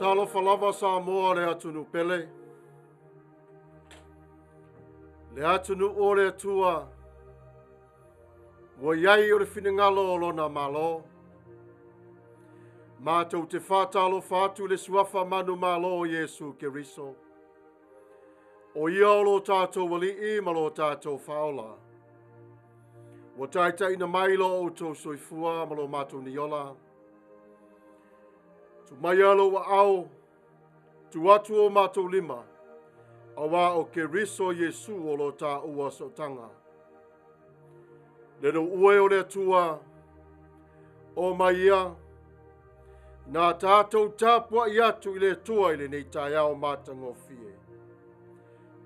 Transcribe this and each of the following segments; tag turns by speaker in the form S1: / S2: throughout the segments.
S1: Talofa lava Samoa le atunuu pele. Le atunuu o le Atua, ua iai o le finagalo o lona Malo. Matou te faatalofa atu le suafa manumalo o Iesu Keriso. O ia o lo tātou alii ma lo tātou faaola. Ua taitaiina mai lo outou soifua ma lo matou niola. Tu mai alo ua ao, tu atu o matou lima, aua o Keriso Iesu o lo tāua sootanga. Le no ue o le Atua, o mai ia, nā tātou tāpua i atu i le Atua i le nei taeao matagofie.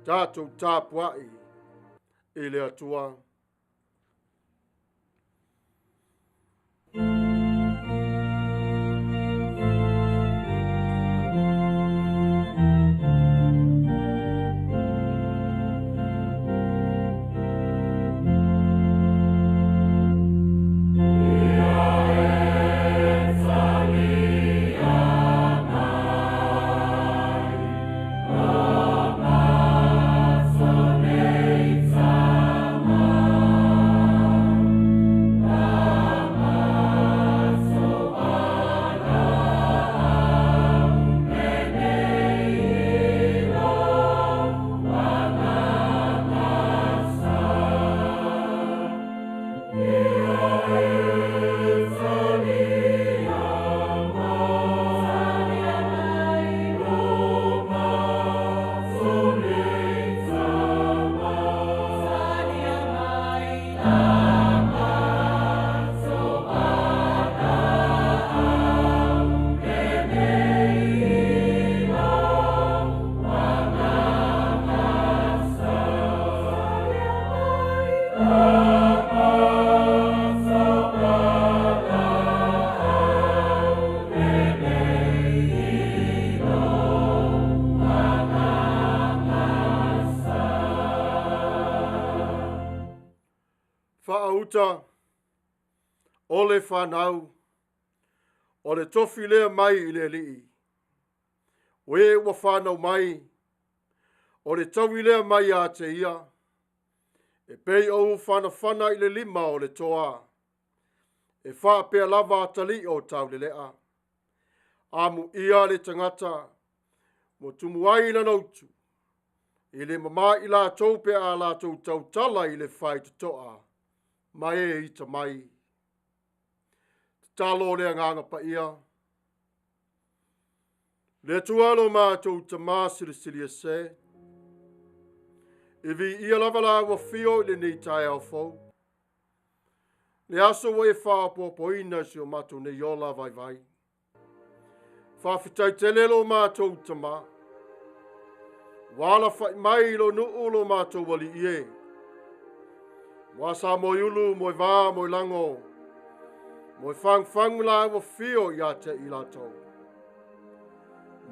S1: Tātou tāpua i le Atua. Whaauta, o le whanau, o le tofi lea mai i le alii. O e ua whanau mai, o le taui lea mai a te ia, e pei o whanawhana i le lima o le toa, e whaapea lava atali o taulelea. Amu ia le tangata, mo tumu ai lana utu, i le mama i lātou pe a lātou tautala i le whaitotoa, ma e ita mai. Tatalo le agaga paia. Le Atua lo mātou tamā silisili ese. E vi ia lava la ua fio i lenei taeao fou. Le aso ua e faapoapoaina si o matou nei ola vaivai. Faafetai tele lo mātou tamā. Ua alafai mai lo nuu lo mātou alii e. Mua sa moi ulu, moi vā, moi lango. Moi fangfangu la ua fio i a te i lātou.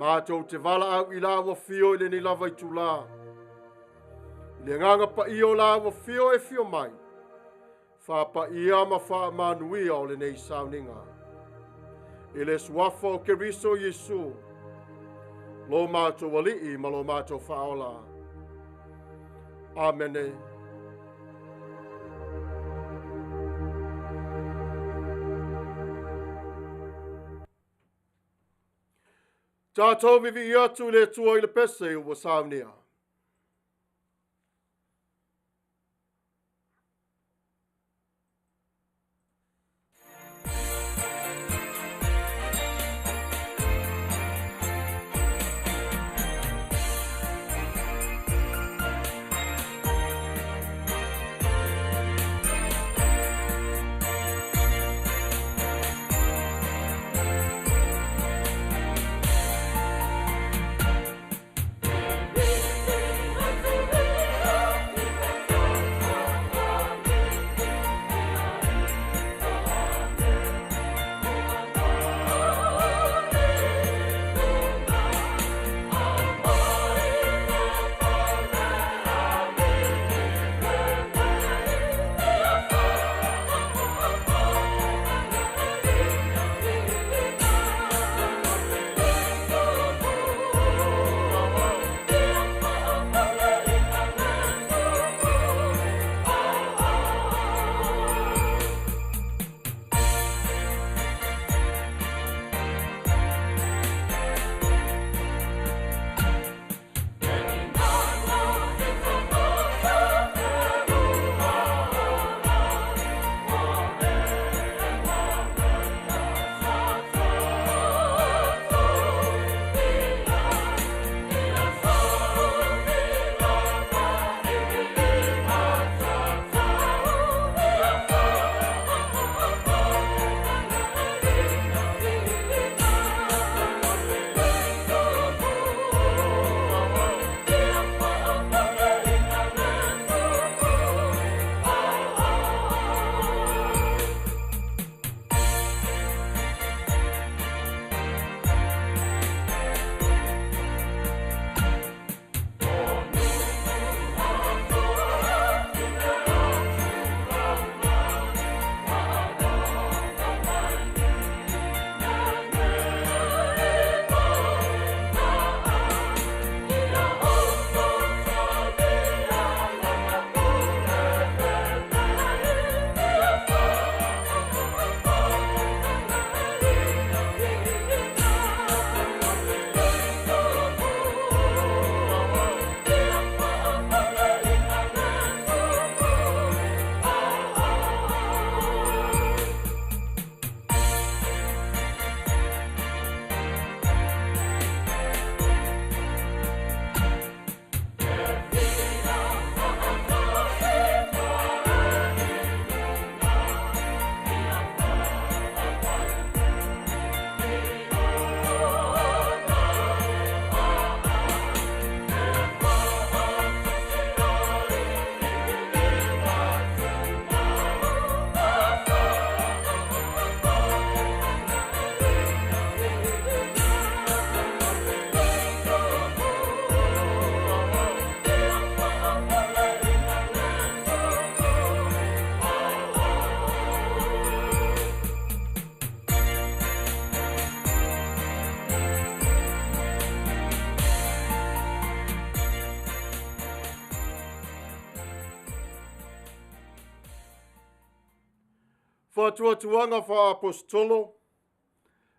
S1: Mātou te vala au i la ua fio i le nei lava i tūlā. I le nganga pa i o la ua fio e fio mai. Whāpaia ma whaamanuia o le nei sauninga. I le suafa o Keriso Iesu. Lo mātou alii ma lo mātou whaola. Amene. Tātou vivi i atu le Atua i le pese ua saunia.
S2: Hey!
S1: Faatuatuaga faaposetolo,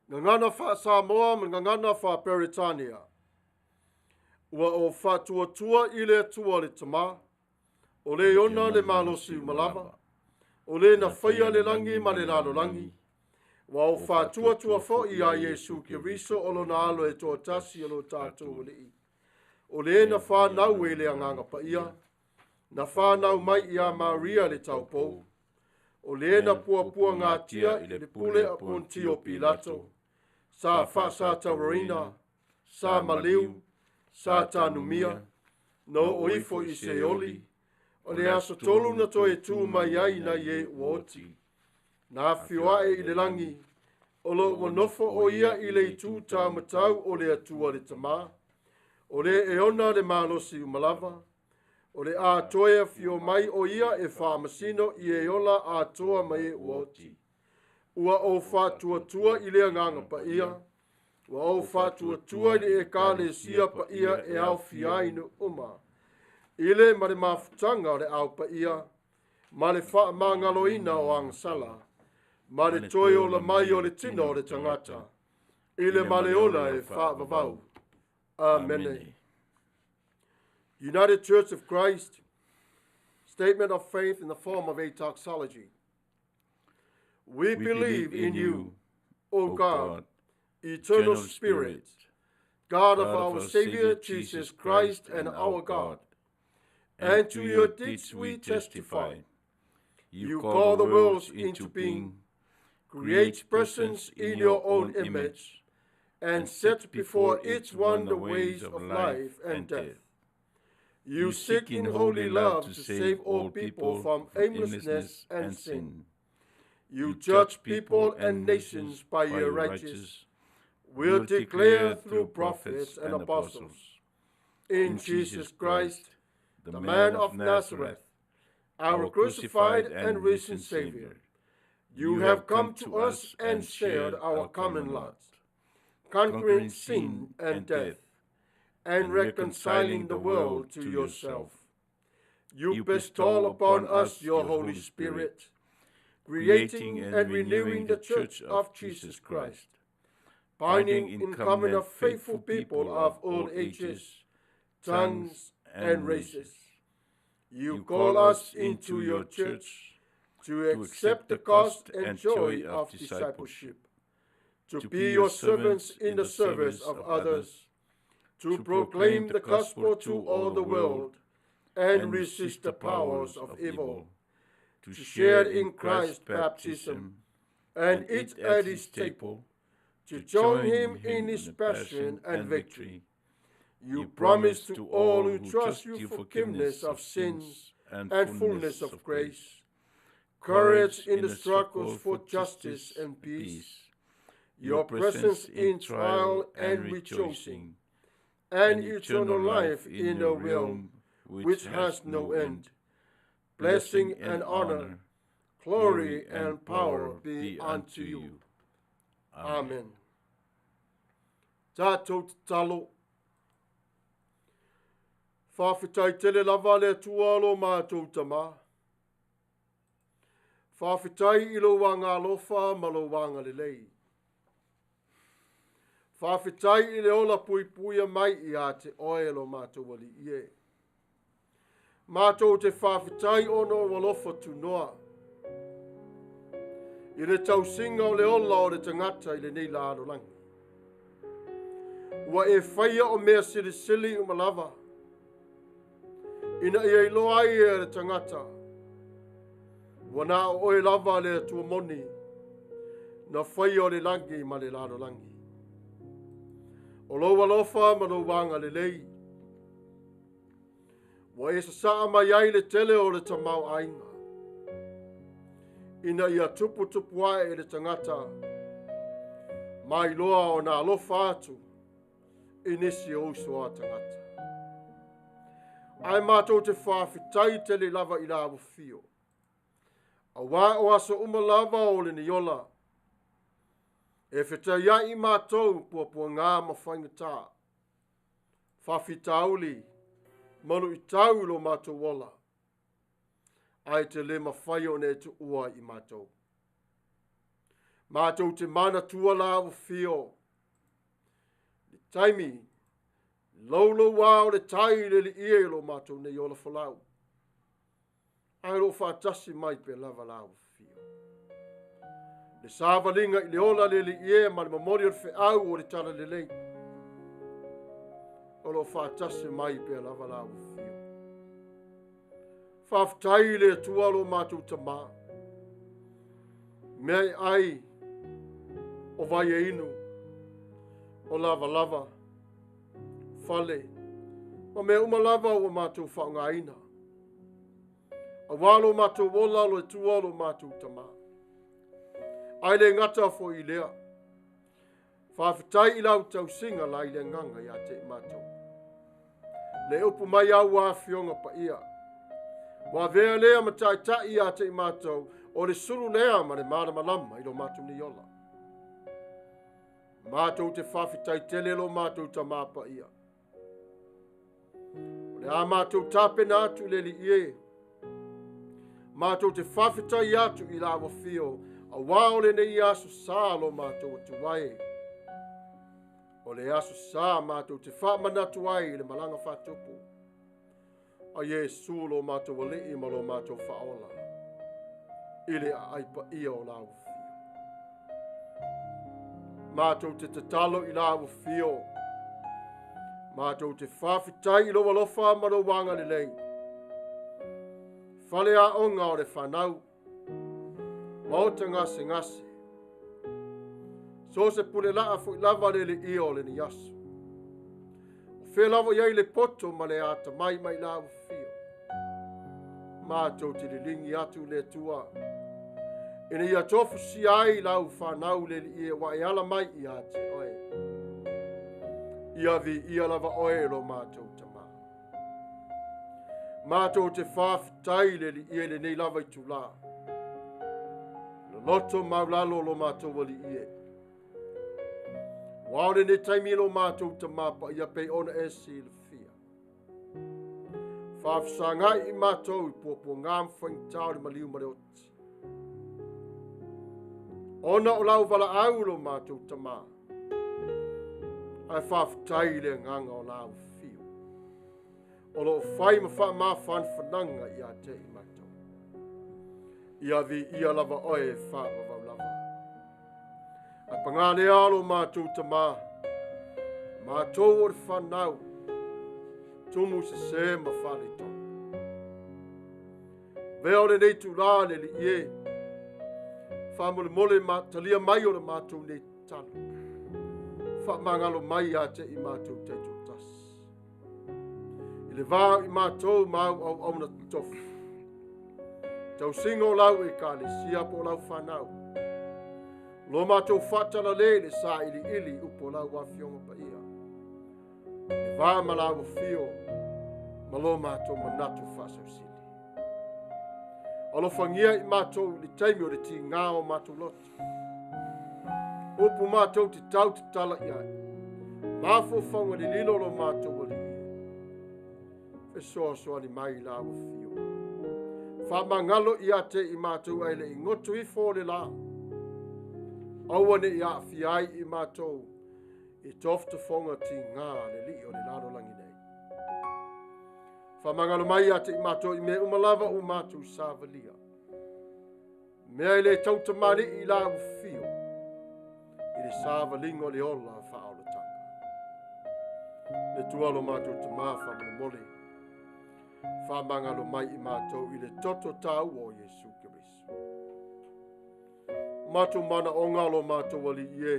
S1: gagana faa-Samoa ma gagana faa-Peretania. Ua o faatuatua i le Atua le Tamā, o le ona le malosi uma lava, o le na faia le lagi ma le lalolagi, ua o faatuatua foi ia Iesu Keriso o lona alo e toatasi o lo tatou Alii. O le na whānau e le Agaga Paia, na whānau mai ia Maria le taupou, o le na puapuagatia i le pule a Pontio Pilato, sa faasataurina, sa maliu, sa tanumia, na oo ifo i Seoli, o le aso tolu na toe tu mai ai nai e ua oti. Na afio ae i le lagi, o lo ua nofo o ia i le itu taumatau o le Atua le Tamā, o le e ona le malosi uma lava, o le a toe afio mai o ia e faamasino i e ola atoa ma e ua oti. Ua o faatuatua i le Agaga Paia, ua o faatuatua i le Ekalesia paia e aofia ai nuu uma, i le ma le mafutaga o le Ao Paia, ma le faamagaloina o agasala, ma le toe ola mai o le tino o le tagata, i le maleola e faavavau. Amene. United Church of Christ, statement of faith in the form of a doxology. We believe in you, O God, eternal Spirit, God of our Savior Jesus Christ and our God, and to your deeds we testify. You call the worlds into being, create persons in your own image, and set before each one the ways of life and death. You seek in holy love to save all people from aimlessness and sin. You judge people and nations by your righteous will declare through prophets and apostles. In Jesus Christ, the man of Nazareth, our crucified and risen Savior, you have come to us and shared our common lot, conquering sin and death, and reconciling the world to yourself. You bestow upon us your Holy Spirit, creating and renewing the Church of Jesus Christ, binding in common a faithful people of all ages, tongues, and races. You call us into your church to accept the cost and joy of discipleship, to be your servants in the service of others, to proclaim the gospel to all the world and resist the powers of evil, to share in Christ's baptism and eat at his table, to join him in his passion and victory. You promise to all who trust you forgiveness of sins and fullness of grace, courage in the struggles for justice and peace, your presence in trial and rejoicing, and eternal life in a realm which has no end. Blessing and honor, glory and power be unto you. Amen. Tatou tatalo. Faafetai tele lava le Atua lo matou Tamā. Faafetai i lou agalofa ma lou agalelei. Faafetai i le ola puipuia mai ia te oe lo matou Alii e. Matou te faafetai ona o alofa tunoa. I le tausiga o le ola o le tagata i lenei lalolagi. Ua e faia o mea silisili uma lava. Ina ia iloa ai e le tagata. Ua na o oe lava le Atua moni. Na faia o le lagi ma le lalolagi. O lou alofa ma lou agalelei. Ua e sasaa mai ai le tele o le tamaoaiga. Ina ia tuputupu ae e le tagata. Mai loa ona alofa atu i nisi o uso a tagata. Ae matou te faafetai tele lava i la afio. Auā o aso uma lava o lenei ola. E fetaiai matou puapuaga ma faigata. Faafitauli ma luitau i lo matou ola. Ae te le mafai ona e tuua i matou. Matou te manatua lau afio. Le taimi, louloua o le tai i le Alii e i lo matou nei ola folau. Ae o lo o faatasi mai pea lava lau afio. Le savaliga i le ola le Alii e ma le momoli o le feau o le talalelei. O lo o faatasi mai pea lava lau afio. Faafetai i le Atua lo matou Tamā. Mea e ai o vai e inu, o lavalava, fale, ma mea uma lava ua matou faaaogaina. Aua lo matou ola lo Atua lo matou Tamā. Ae le gata foi i lea. Faafetai i lau tausiga la i le agaga ia te i matou. Le upu mai au a afioga paia. Ua avea lea ma taitai ia te i matou, o le sulu lea ma le malamalama i lo matou nei ola. Matou te faafetai tele lo matou Tamā paia. O le a matou tapena atu i le Alii e. Matou te faafetai atu i lau afio, aua o lenei aso sa lo matou Atua e. O le aso sa matou te faamanatu ai i le malaga faatupu a Iesu lo matou Alii ma lo matou Faaola i le aai paia o lau afio. Matou te tatalo i lau afio. Matou te faafetai i lou alofa ma lou agalelei. Fale aoga o le fanau, maota gasegase, so se pule laa foi lava le Alii o lenei aso. O fea lava i ai le poto ma le atamai mai lau afio. Matou te liligi atu le Atua, ina ia tofusia ai lau fanau le Alii e ua e ala mai ia te oe. Ia viia lava oe lo matou Tamā. Matou te faafetai le Alii e lenei lava itula. Loloto maulalo lo matou Alii e. Ua o lenei taimi lo matou Tamā paia pei ona e silafia. Faafesagai i matou i puapuaga ma faigata o le maliu ma le oti. Ona o lau valaau lo matou Tamā, ae faafetai i le agaga o lau afio. O lo o fai ma faamafanafanaga ia te i matou. Ia viia lava oe e faavavau lava. Ae paga lea lo matou Tamā, matou o le fanau, tumu sese ma faaletonu. Vea o lenei itula le Alii e, faamolemole ma talia mai o le matou nei tatalo. Faamagalo mai ia te i matou taitoatasi. I le va o i matou ma au auauna totofi. Tausiga o lau ekalesia po o lau fanau. Lo matou faatalale i le sailiili upu o lau afioga paia. Le va ma lau afio ma lo matou manatu faasausili. Alofagia i matou i le taimi o le tiga o matou loto. Upu matou te tau tatala i ai. Mafaufauga lililo lo matou Alii. Fesoasoani mai lau afio. Faamagalo ia te i matou ae le i goto ifo o le la. Aua ne i aafia ai i matou i tofotofoga tiga le Alii o le lalolagi nei. Faamagalo mai ia te i matou i mea uma lava ua matou savalia. Mea e le tautamalii i lau afio i le savaliga o le ola faaolataga. Le Atua lo matou Tamā faamolemole, faamagalo mai i matou i le toto taua o Iesu Keriso. O matou manaoga lo matou Alii e,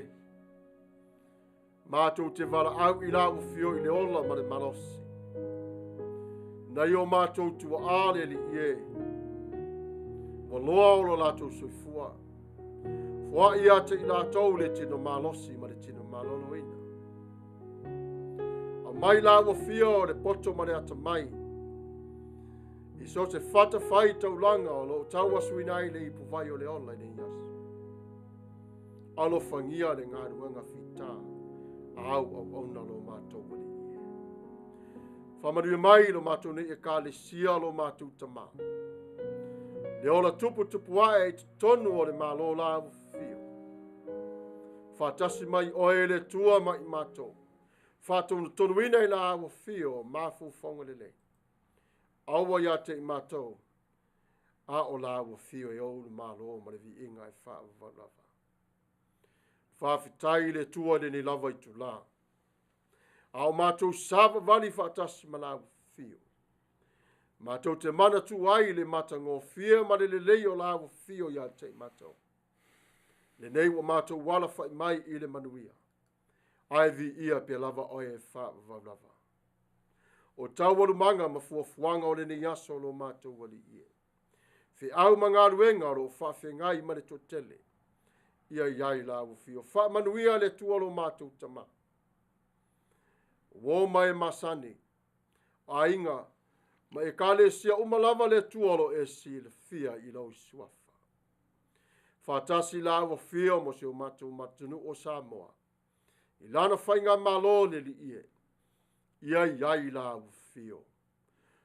S1: matou te valaau i lau afio i le ola ma le malosi. Nai o matou tuaa le Alii e, ua loa o lo latou soifua. Foai ia te i latou le tino malosi ma le tino maloloina. Aumai lau afio o le poto ma le atamai, i so se fata fai taulaga o lo o tauasuina ai le ipuvai o le ola i lenei aso. Alofagia le galuega fita a au auauna lo matou Alii. Faamanuia mai lo matou nei ekalesia lo matou Tamā. Le ola tuputupu ae i totonu o le malo lau afio. Faatasi mai oe le Atua ma i matou. Faatonutonuina i la afio mafaufauga lelei. Aua ia te i matou, a o la afio e ou le malo ma le viiga e faavavau lava. Faafetai i le Atua i lenei lava itula. A o matou savavali faatasi ma la afio. Matou te manatu ai i le matagofie ma le lelei o la afio ia te i matou. Lenei ua matou alafai mai i le manuia. Ae viia pea lava oe e faavavau lava. O taualumaga ma fuafuaga o lenei aso lo matou Alii e. Feau ma galuega o lo o faafeagai ma le toatele. Ia i ai la ua fio. Faamanuia le Atua lo matou Tama. Uo ma e masani, aiga, ma ekalesia uma lava le Atua o lo o e silafia i lou suafa. Faatasi la ua fio mo si o matou atunuu o Samoa. I lana faiga malo le Alii e. Ia i ai la ua fio.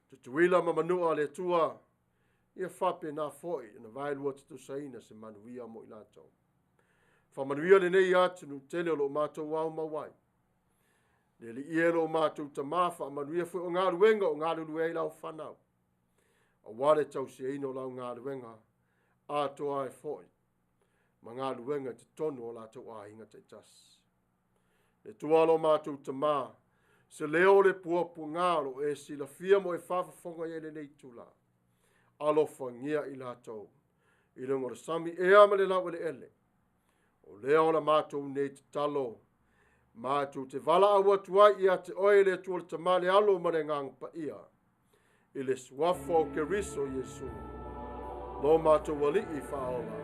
S1: Tutuila ma manua le Atua, ia faapena foi na vaelua tutusaina se manuia mo i latou. Faamanuia lenei atunuu tele o lo o matou ao mau ai. Le Alii e lo matou Tama, faamanuia foi o galuega o galulue ai lau fanau. Aua le tausiaina o lau galuega, atoa ai foi ma galuega i totonu o latou aiga taitasi. Le Atua lo matou Tama, se leo o le puapuaga o lo o e silafia mo e faafofoga i ai lenei itula. Alofagia i latou, i luga o le sami ea ma le laueleele. O lea o la matou nei tatalo, matou te valaau atu ai ia te oe le Atua le Tama le Alo ma le Agaga Paia, i le suafa o Keriso Iesu, lo matou Alii faaola.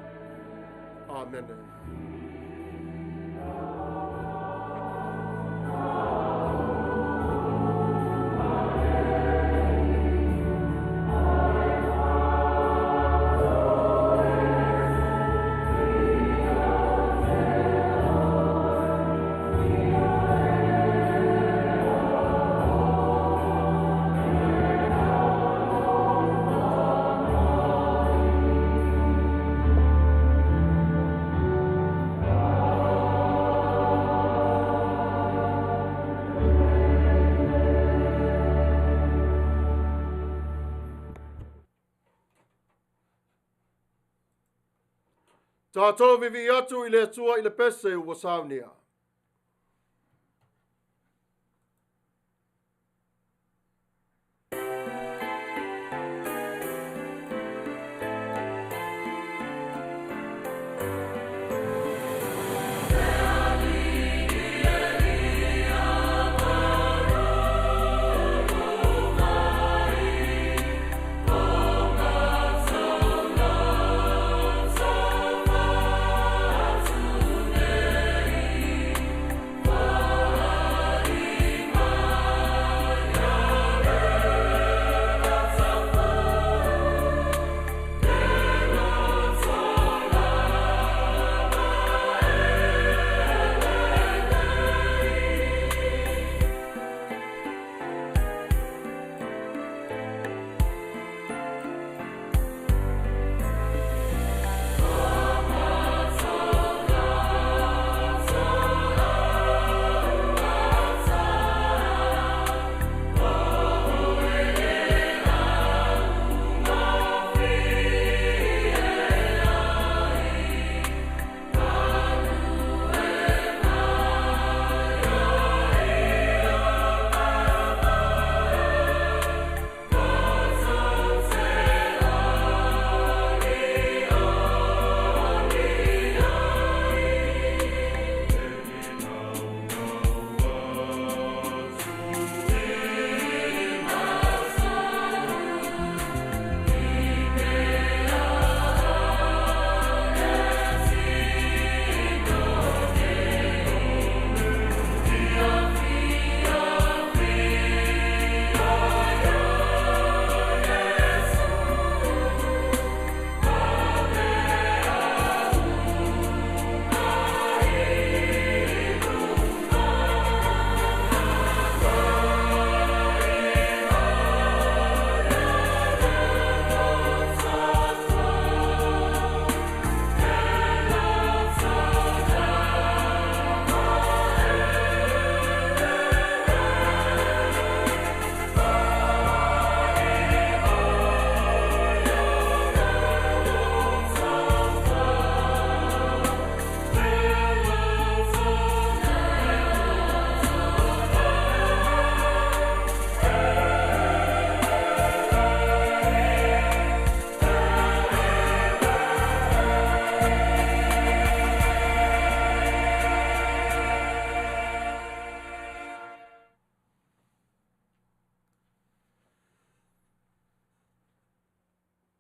S1: Amene. Tātou vivi atu i le Atua i le pese ua saunia.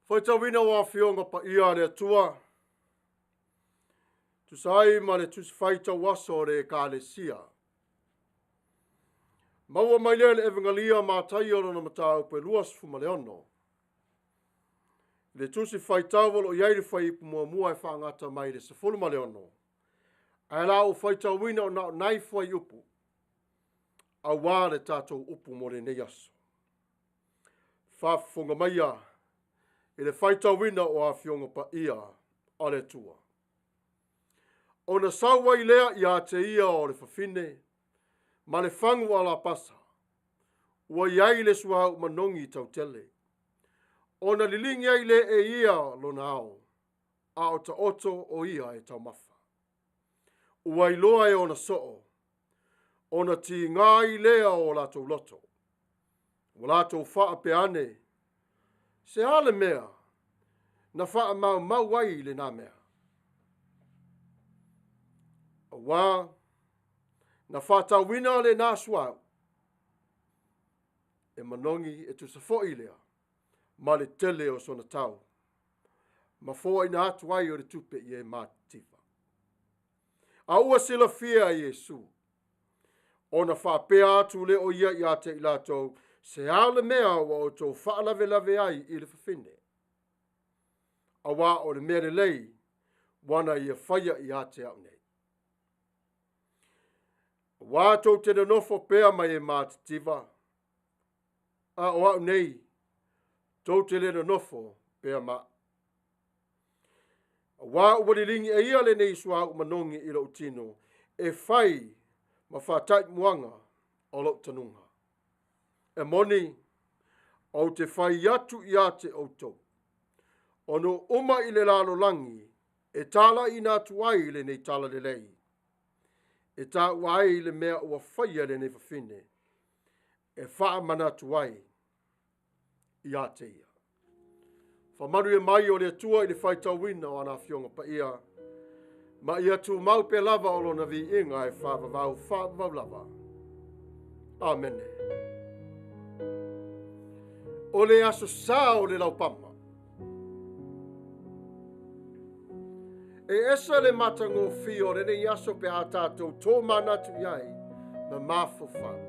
S1: Faitauina o Afioga Paia a le Atua, tusa ai ma le Tusi Faitau Aso o le Ekalesia. Maua mai lea le Evegalia Mataio lona mataupu e 26. Le Tusi Faitau o lo o i ai le fuaiupu muamua e faagata mai le 16, ae la ou faitauina o na o nai fuaiupu aua le tatou upu mo lenei aso. Faafofoga maia i le faitauina o Afioga Paia a le Atua. Ona sau ai lea ia te ia o le fafine ma le fagu alapasa, ua i ai le suauu manogi tautele. Ona liligi ai lea e ia lona ao, a o taoto o ia e taumafa. Ua iloa e ona soo, ona tiga ai lea o latou loto. Ua latou faapea ane, se a le mea na faamaumau ai lena mea? Auā na faatauina lena suauu e manogi e tusa foi lea ma le tele o sona tau, ma foaina atu ai o le tupe i e matitiva. A ua silafia e Iesu, ona faapea atu lea o ia ia te i latou, se a le mea ua outou faalavelave ai i le fafine? Auā o le mea lelei ua na ia faia ia te au nei. Auā tou te nonofo pea ma e matitiva, a o au nei, tou te le nonofo pea ma au. Auā ua liligi e ia lenei suauu manogi i lou tino, e fai ma faataimuaga o lou tanuga. E moni, ou te fai atu ia te outou, o nuu uma i le lalolagi e talaiina atu ai lenei talalelei, e taua ai le mea ua faia lenei fafine, e faamanatu ai ia te ia. Faamanuia mai o le Atua i le faitauina o ana Afioga Paia, ma ia tumau pea lava o lona viiga e faavavau faavavau lava. Amene. O le aso sa o le laupama. E ese le matagofie o lenei aso pe a tatou tōmanatu i ai ma mafaufau.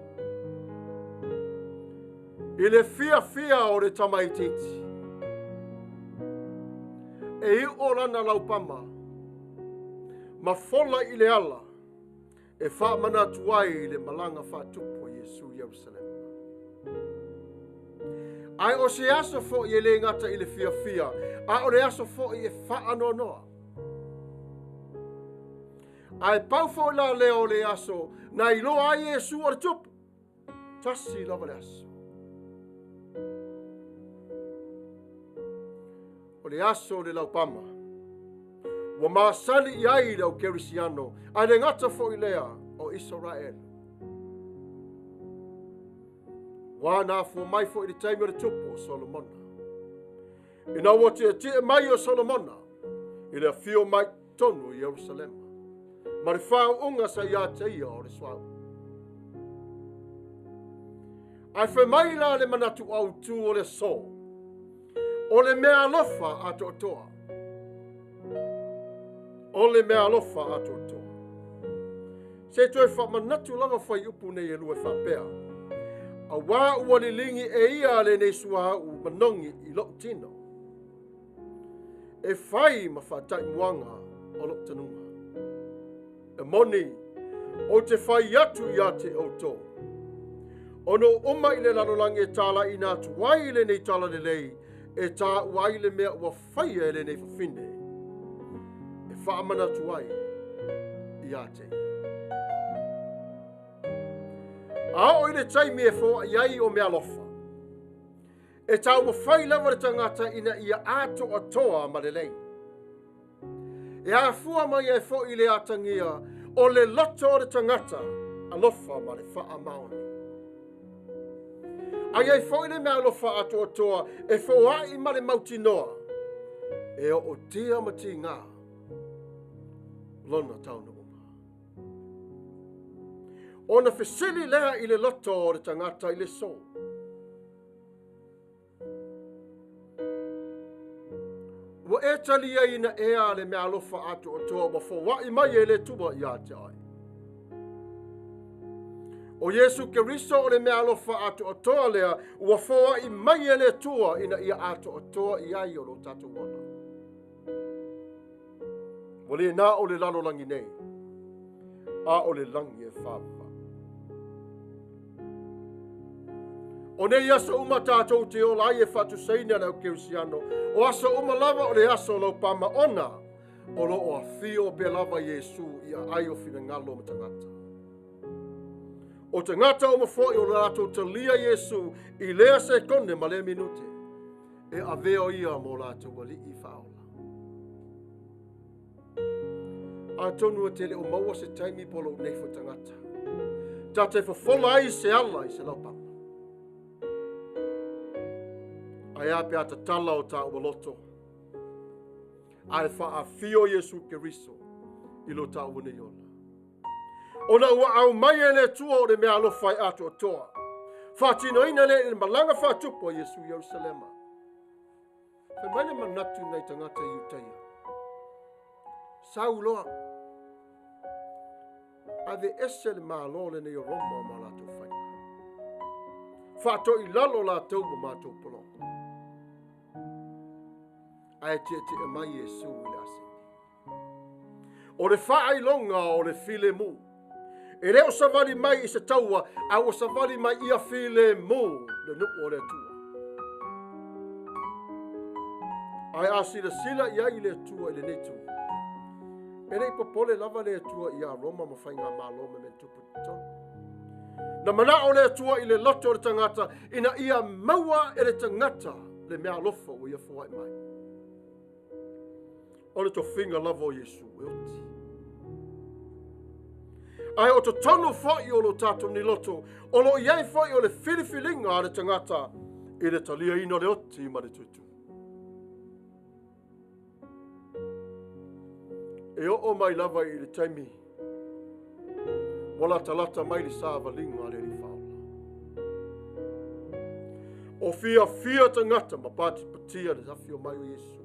S1: I le fiafia o le tamaitiiti, e iu lana laupama ma fola i le ala e faamanatu ai i le malaga faatupu a Iesu i Ierusalema. Ae o se aso foi e le gata i le fiafia, a o le aso foi e faanoanoa. Ae pau foi la lea o le aso na iloa ai Iesu o le tupu. Tasi lava le aso. O le aso o le laupama. Ua masani i ai le au kerisiano, ae le gata foi lea o Israele. Ua na afua mai foi i le taimi o le tupu o Solomona. Ina ua tietie mai o Solomona i le afio mai tonu i Ierusalema, ma le faauuga sa ia te ia o le suauu. Ae fai mai la le manatu autū o le aso, o le mea alofa atoatoa. O le mea alofa atoatoa. Se toe faamanatu lava fuaiupu nei e lua e faapea. Auā ua liligi e ia lenei suauu manogi i lou tino, e fai ma faataimuaga o lou tanuga. E moni, ou te fai atu ia te outou, o nuu uma i le lalolagi e talaiina atu ai lenei talalelei, e taua ai le mea ua faia e lenei fafine, e faamanatu ai ia te ia. A oo i le taimi e foai ai o mea alofa, e taumafai lava le tagata ina ia atoatoa ma lelei. E afua mai ai foi le atagia o le loto o le tagata alofa ma le faamaoni. Ai ai foi le mea alofa atoatoa e foai ma le mautinoa, e ootia ma tiga lona taunuuga. Ona fesili lea i le loto o le tagata i le aso. Ua e taliaina ea le meaalofa atoatoa ua foaʻi mai e le Atua ia te oe. O Iesu Keriso o le meaalofa atoatoa lea ua foaʻi mai e le Atua ina ia atoatoa i ai o lo tatou ola. Ua le na o le lalolagi nei, a o le lagi e faavavau. O nei aso uma tatou te ola ai e faatusaina le au kerisiano, o aso uma lava o le aso o laupama ona o lo o afio pea lava Iesu i aai o finagalo ma tagata. O tagata uma foi o le latou talia Iesu i lea sekone ma lea minute, e avea o ia mo latou alii faaola. Atonu e te le o maua se taimi po lou nei foi tagata. Ta te fofola ai se ala i se laupama. Ae a pe a tatala o tāua loto. Ae faafio Iesu Keriso i lo tāua nei ola. Ona ua aumai e le Atua o le meaalofa e atoatoa. Faatinoina lea i le malaga faatupu a Iesu i Ierusalema. Fai mai le manatu nai tagata i Iutaia. Sau loa. Ave ese le Malo lenei o Roma ma latou faiga. Faatoi lalo latou ma matou pologa. Ae tietie mai Iesu i le asini. O le faailoga o le filemu. E le o savali mai i se taua, a ua savali mai ia filemu le nuu o le Atua. Ae a silasila i ai le Atua i lenei tu, e le i popole lava le Atua ia Roma ma faigamalo ma mea tupu i totonu. Na manao le Atua i le loto o le tagata ina ia maua e le tagata le meaalofa ua ia foai mai. O le tofiga lava o Iesu e oti. Ae o totonu foi o lo tatou nei loto, o lo i ai foi o le filifiliga a le tagata i le taliaina o le oti ma le tutu. E oo mai lava i le taimi ua latalata mai le savaliga a le Alii Faaola. O fiafia tagata ma patipatia le afio mai o Iesu.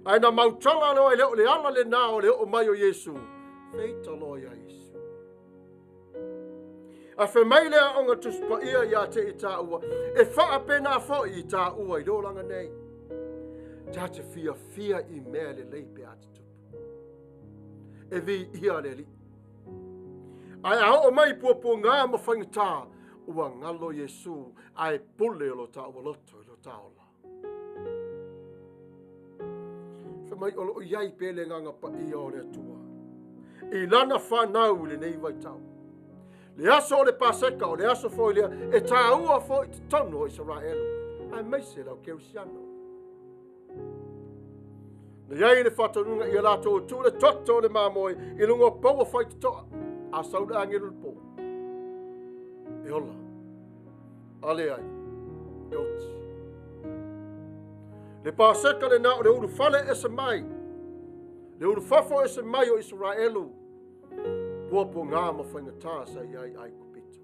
S1: Ae na mautala loa e le o le ala lenā o le oo mai o Iesu, feita loa ia Iesu. A fai mai le aoga Tusi Paia ia te i tāua, e faapena foi i tāua i le olaga nei. Ta te fiafia i mea lelei pe a tutupu. E viia le Alii. Ae a oo mai puapuaga ma faigata, ua galo Iesu ae pule o lo tāua loto i lo tā ola. Fai mai o lo o i ai pea le agaga paia o le Atua i lana fanau i lenei vaitau. Le aso o le Paseka, o le aso foi lea e tāua foi i totonu o Isaraelu, aemaise le au Kerisiano. Na i ai le faatonuga ia latou tuu le toto o le mamoe i luga o paua faitotoa, a sau le agelu i le po. E ola. A leai, e oti. Le Paseka lenā o le ulufale ese mai, le ulufafo ese mai o Isaraelu, puapuaga ma faigata sa i ai Aikupito.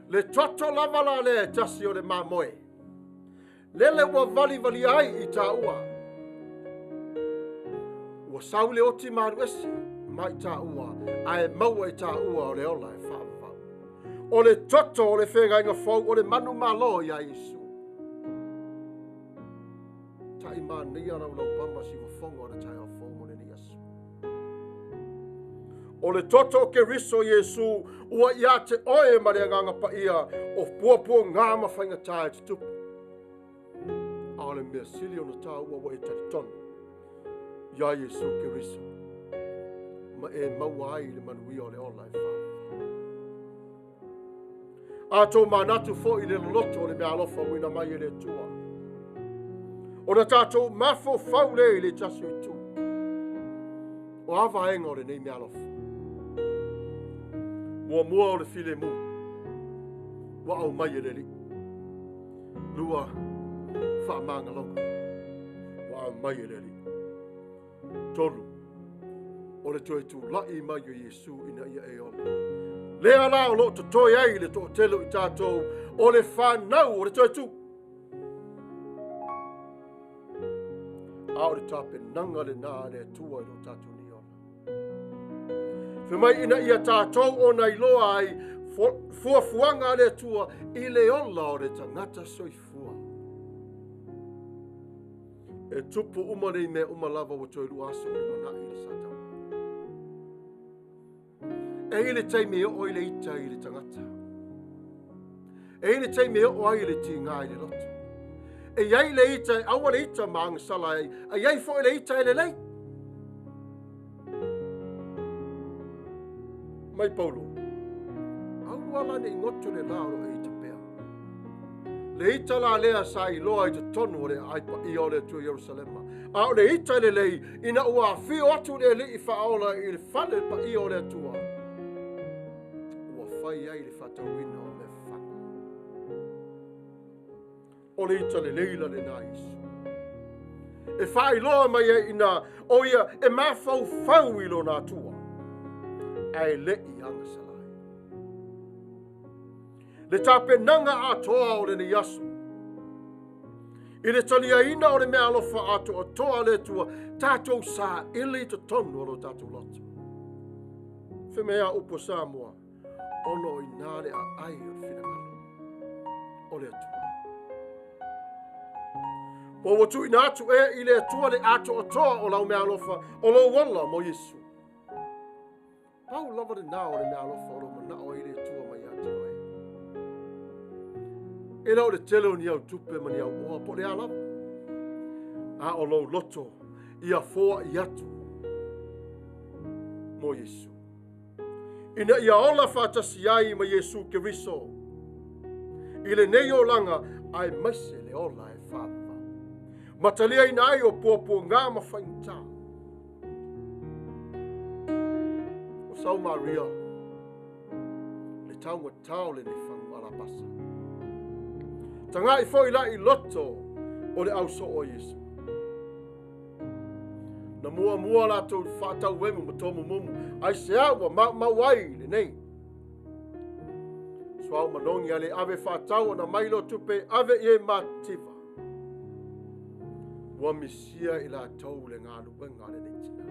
S1: Le toto lava la lea e tasi o le mamoe, lele ua valivalia ai i tāua. Ua sau le oti ma alu ese mai tāua, ae maua i tāua o le ola e faavavau. O le toto o le feagaiga fou o le manumalo ia Iesu. Taʻi manaia lau laupama siufofoga o le taeao fou mo lenei aso. O le toto o Keriso Iesu ua ia te oe ma le agaga paia o puapuaga ma faigata e tutupu. A o le mea sili ona tāua ua e talitonu ia Iesu Keriso ma e maua ai le manuia o le ola e faavavau. A tou manatu foi i le loloto o le meaalofa uina mai e le Atua, ona tatou mafaufau lea i le tasi o itu. O a vaega o lenei meaalofa? Muamua o le filemu ua aumai e le Alii. Lua, faamagaloga ua aumai e le Alii. Tolu, o le toe tulai mai o Iesu ina ia e ola. Lea la o lo o totoe ai le toatele o i tatou o le fanau o le toe tu. A o le tapenaga lenā a le Atua i lo tatou nei ola. Fai mai ina ia tatou ona iloa ai fuafuaga a le Atua i le ola o le tagata soifua. E tupu uma nei mea uma lava ua toe lua aso o lumanai i le Satau. E i ai le taimi e oo ai le ita i le tagata. E i ai le taimi e oo ai le tiga i le loto. E i ai le ita e aua le ita ma agasala ai, a i ai foi le ita e lelei. Mai Paulo, aua la ne i goto le la o lo e ita pea. Le ita la lea sa iloa i totonu o le aai paia o le Atua i Ierusalema. A o le ita lelei ina ua afio atu le Alii Faaola i le fale paia o le Atua, ua fai ai le faatauina o mea fafaga. O le ita lelei la lenā Iesu. E faailoa mai ai ina o ia e mafaufau i lona Atua, ae le i agasala ai. Le tapenaga atoa o lenei aso, i le taliaina o le meaalofa atoatoa a le Atua, tatou saili i totonu o lo tatou loto. Fai mai a upu a Samoa, ona o i ina le aai o le finagalo o le Atua. Po ua tuuina atu ea i le Atua le atoatoa o lau meaalofa o lou ola mo Iesu. Pau lava lenā o le meaalofa o lo o manao ai le Atua mai ia te oe. E le o le tele o ni au tupe ma ni au oa po o le a lava, a o lou loto ia foai atu mo Iesu, ina ia ola faatasi ai ma Iesu Keriso i lenei olaga aemaise le ola e faavavau, ma taliaina ai o puapuaga ma faigata. O Sau Maria, le taugatā o lenei fagu alapasa. Taga'i foi la i loto o le ausoo o Iesu. Na muamua latou faatauemu ma tomumumu, aisea ua maumau ai lenei. Suao manogi a le ave faatau ona mai leo tupe ave i e matitiva. Ua misia i latou le galuega a lenei tinā.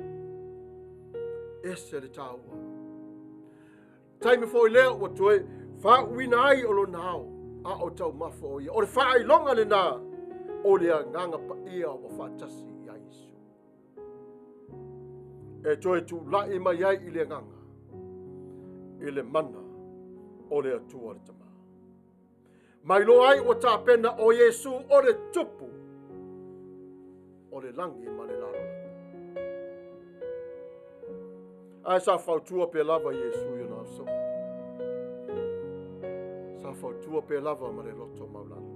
S1: Ese le taua. Taimi foi lea ua toe faauuina ai o lona ao, a o taumafa o ia. O le faailoga lenā o le agaga paia ua faatasi ia Iesu. E toe tula'i mai ai i le agaga, i le mana o le Atua le Tama. Mailoa ai ua tapena o Iesu o le tupu o le lagi ma le lalolagi. Ae sa fautua pea lava Iesu i ona ausoo. Sa fautua pea lava ma le loto maulalo.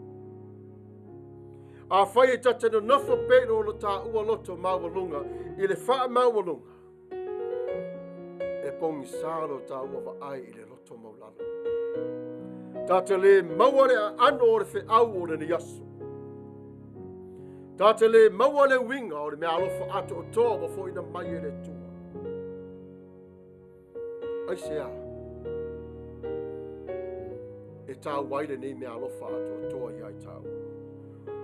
S1: Afai e ta te nonofo pea i lo taua loto maualuga i le faamaualuga, e pogisa lo taua vaai i le loto maulalo. Ta te le maua le aano o le feau o lenei aso. Ta te le maua le uiga o le meaalofa atoatoa ua foina mai e le Atua. Aisea e taua ai lenei meaalofa atoatoa ia i tāua?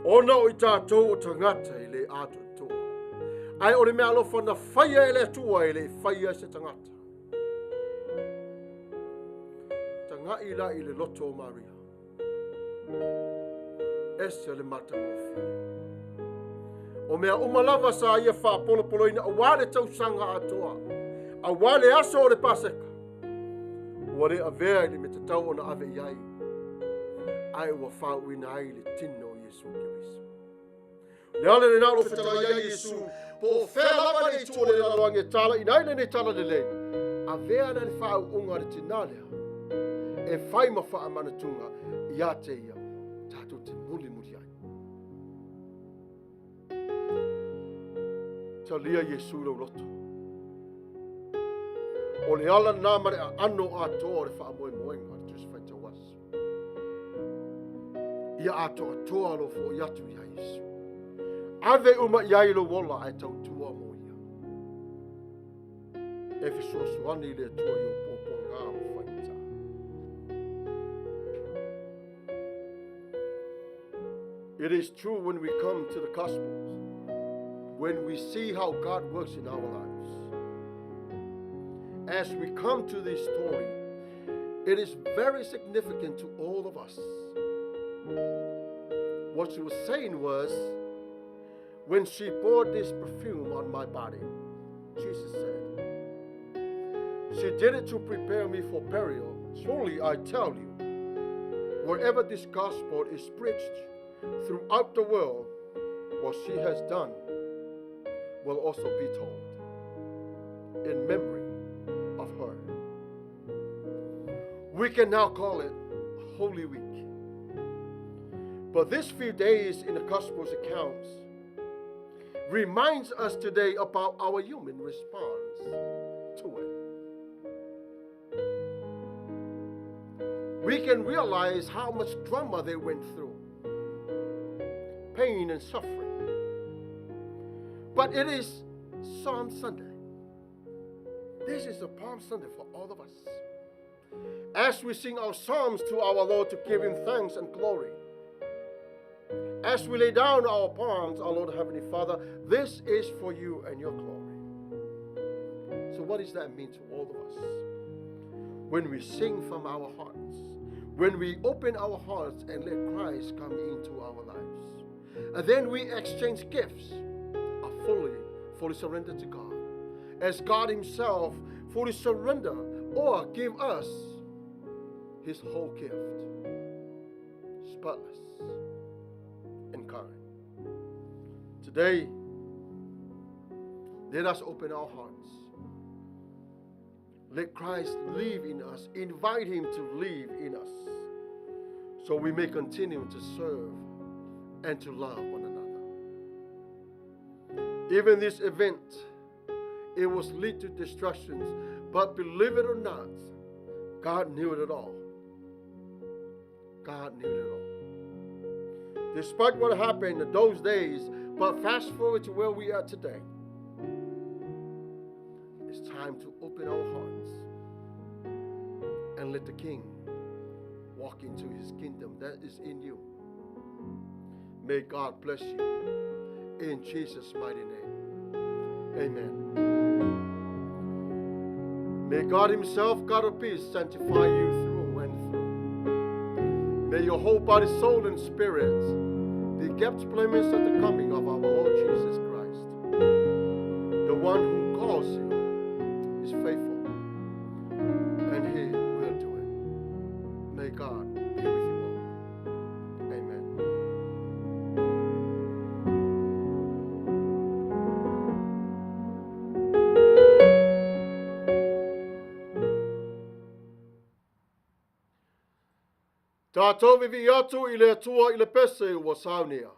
S1: Ona o i tatou o tagata e le atoatoa. Ae o le meaalofa na faia e le Atua e le i faia e se tagata. Taga'i la i le loto o Maria. Ese le matagofie. O mea uma lava sa ia faapolopoloina auā le tausaga atoa, auā le aso o le Paseka, ua le avea i le mea tatau ona ave i ai, ae ua faauuina ai le tino o Iesu Keriso. Le ala lenā o lo o fetalai ai Iesu, po o fea lava le itu o le lalolagi e talaina ai lenei talalelei, avea ana le faauuga a le tinā lea e fai ma faamanatuga ia te ia tatou te mulimuli ai. Talia Iesu i lou loto. O le ala lenā ma le aano atoa o le faamoemoega a le Tusi Faitau Aso. Ia atoatoa lou foi atu ia Iesu. Ave uma i ai lou ola ae tautua mo ia. E fesoasoani i le Atua i ou puapuaga ma faigata. It is true when we come to the Gospels. When we see how God works in our lives. As we come to this story, it is very significant to all of us. What she was saying was, when she poured this perfume on my body, Jesus said, she did it to prepare me for burial. Surely I tell you, wherever this gospel is preached throughout the world, what she has done will also be told in memory of her. We can now call it Holy Week. But these few days in the Gospel's accounts reminds us today about our human response to it. We can realize how much drama they went through, pain and suffering. But it is Palm Sunday. This is a Palm Sunday for all of us. As we sing our psalms to our Lord to give Him thanks and glory, as we lay down our palms, our Lord Heavenly Father, this is for you and your glory. So what does that mean to all of us? When we sing from our hearts, when we open our hearts and let Christ come into our lives, and then we exchange gifts, are fully surrendered to God, as God Himself fully surrender or give us His whole gift, spotless and kind. Today, let us open our hearts. Let Christ live in us. Invite Him to live in us, so we may continue to serve and to love one another. Even this event, it was lead to destructions, but believe it or not, God knew it all. God knew it all. Despite what happened in those days, but fast forward to where we are today, it's time to open our hearts and let the King walk into His kingdom that is in you. May God bless you in Jesus' mighty name. Amen. May God Himself, God of peace, sanctify you through and through. May your whole body, soul, and spirit be kept blameless at the coming of our Lord Jesus Christ. The one who calls you is faithful, and He will do it. May God be with you all. Amen. Tātou vivi atu i le Atua i le pese ua saunia.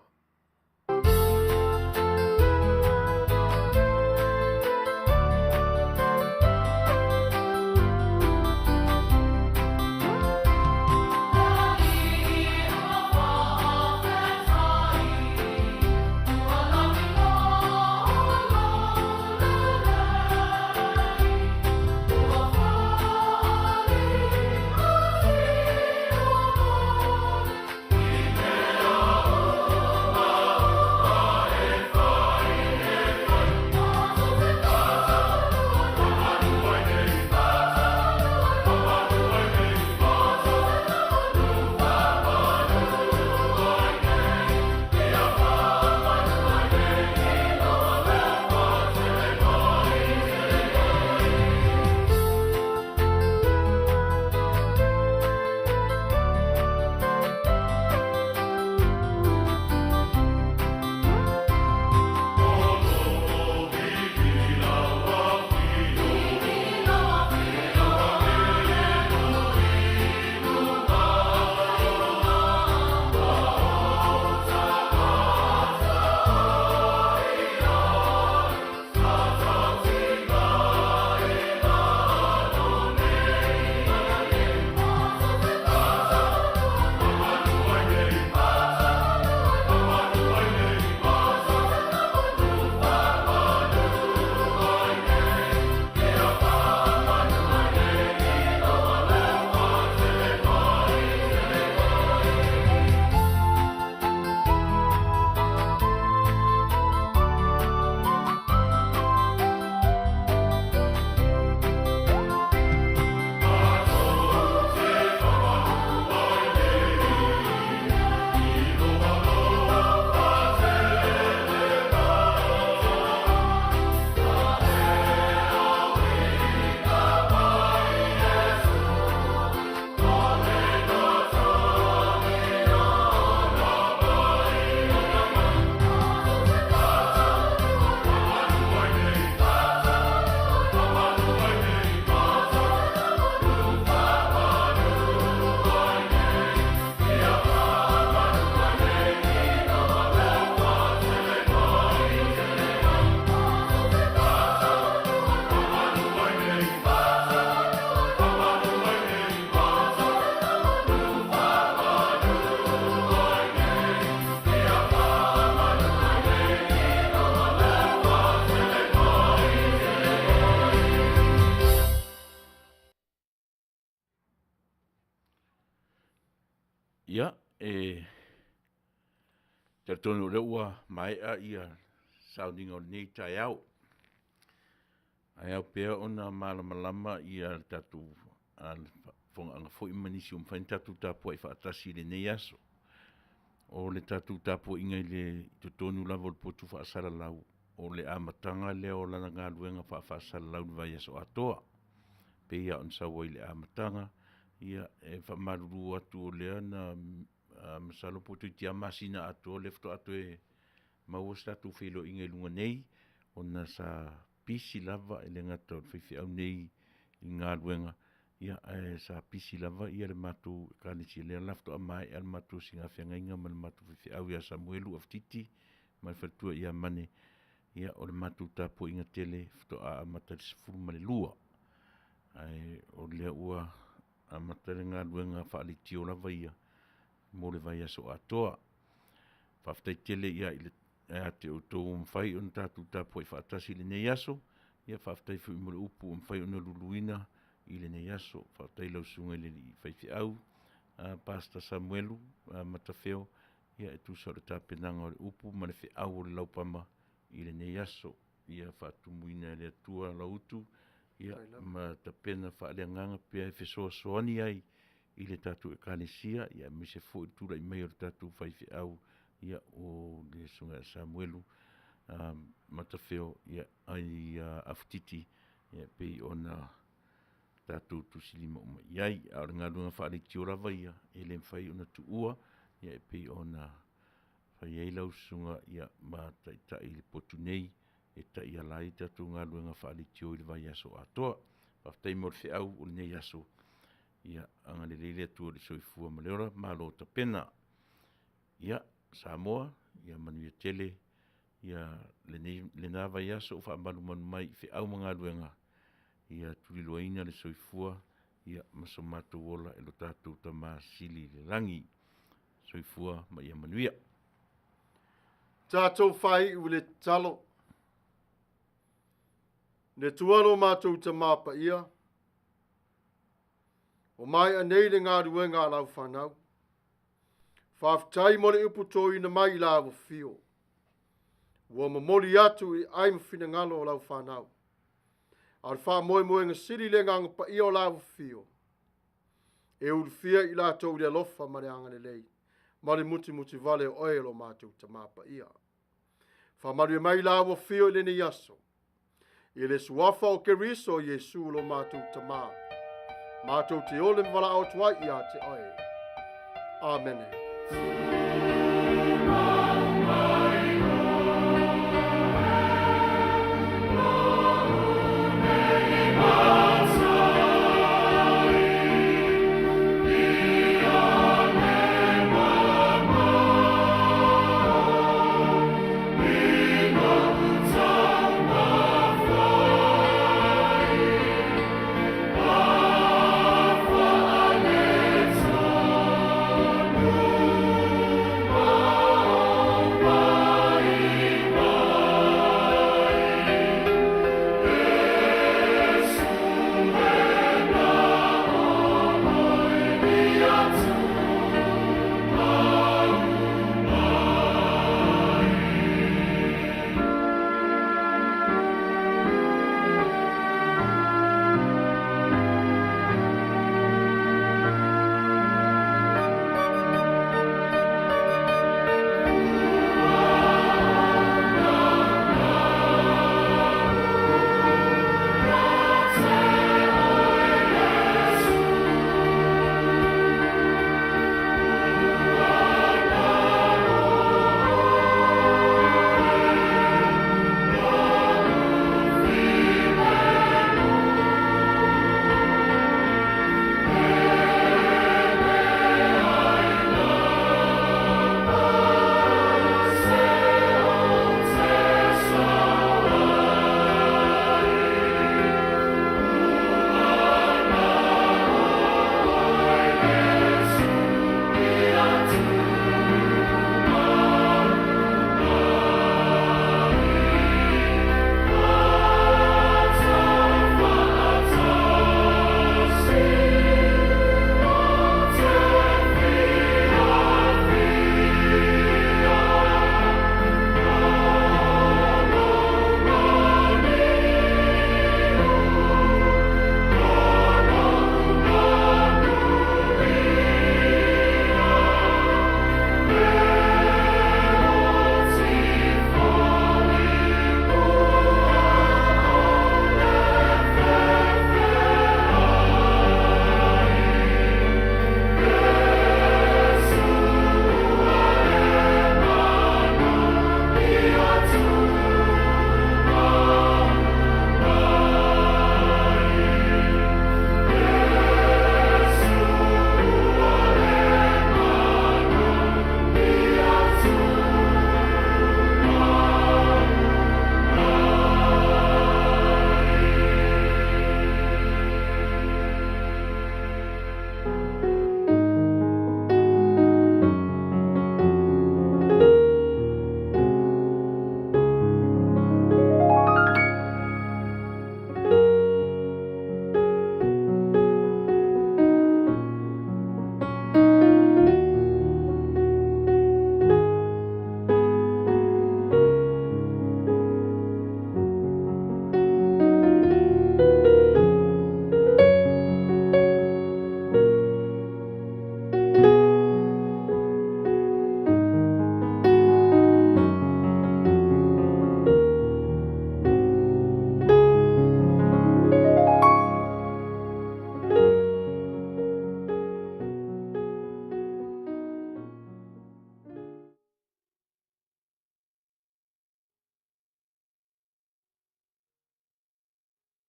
S2: Ia, e talitonu o lea ua maea ia sauniga o lenei taeao. Ae ao pea ona malamalama ia le tatou faafofogaaga foi ma nisi ua mafai ona tatou tapuai faatasi i lenei aso. O le tatou tapuaiga i totonu lava o le potu faasalalau, o le amataga lea o lana galuega faa-faasalalau i le vaiaso atoa. E pei lava ona sau ai i le amataga, ia e faamalulu atu o lea na masalo po toeitiiti lava masina atoa lea faatoa toe maua se tatou feiloaiga i luga nei, ona sa pisi lava, e le gata o le faifeau nei i galuega, ae sa pisi lava le matou Ekalesia, lea la faatoa maea le matou siiga feagaiga ma le matou faifeau ia Samuelu Afatiti ma le faletua ia Mane. Ia, o le matou tapuaiga tele faatoa amata i le 12, ae o lea ua amata le galuega faaleitio lava ia mo le vaiaso atoa. Faafetai tele ia te outou ua mafai ona tatou tapuai faatasi i lenei aso. Faafetai foi mo le upu ua mafai ona luluina i lenei aso. Faafetai i lau Susuga i le alii Faifeau, Pastor Samuelu Matafeo e tusa o le tapenaga o le upu ma le feau o le laupama i lenei aso. Ia faatumuina e le Atua lau utu ma tapena faaleagaga pea e fesoasoani ai i le tatou Ekalesia, aemaise foi le tulai mai o le tatou faifeau, o le Susuga ia Samuelu Matafeo Afatiti e pei ona tatou tusilima uma i ai. A o le galuega faaleitio lava ia, e le mafai ona tuua e pei ona fai ai lau susuga ma taitai i le potu nei e taiala ai le tatou galuega faaleitio i le vaiaso atoa. Faafetai mo le feau o lenei aso, ia agalelei le Atua i le soifua ma le ola, malo tapena. Ia, Samoa, ia manuia tele lena vaiaso o faamalumalu mai i feau ma galuega, ia tuliloaina le soifua ma so matou ola e lo tatou Tama Sili i le lagi. Soifua ma ia manuia.
S1: Tatou faaiu i le tatalo. Le Atua lo matou Tama Paia, ua maea nei le galuega a lau fanau. Faafetai mo le upu toina mai i la afio. Ua momoli atu i ai ma finagalo o lau fanau. A o le faamoemoega sili le agaga paia o la afio, e ulufia i latou i le alofa ma le agalelei, ma le mutimutivale o oe o lo matou Tama Paia. Faamanuia mai la ua fio i lenei aso, i le suafa o Keriso Iesu lo matou Tama, matou te ole ma valaau atu ai ia te oe. Amene.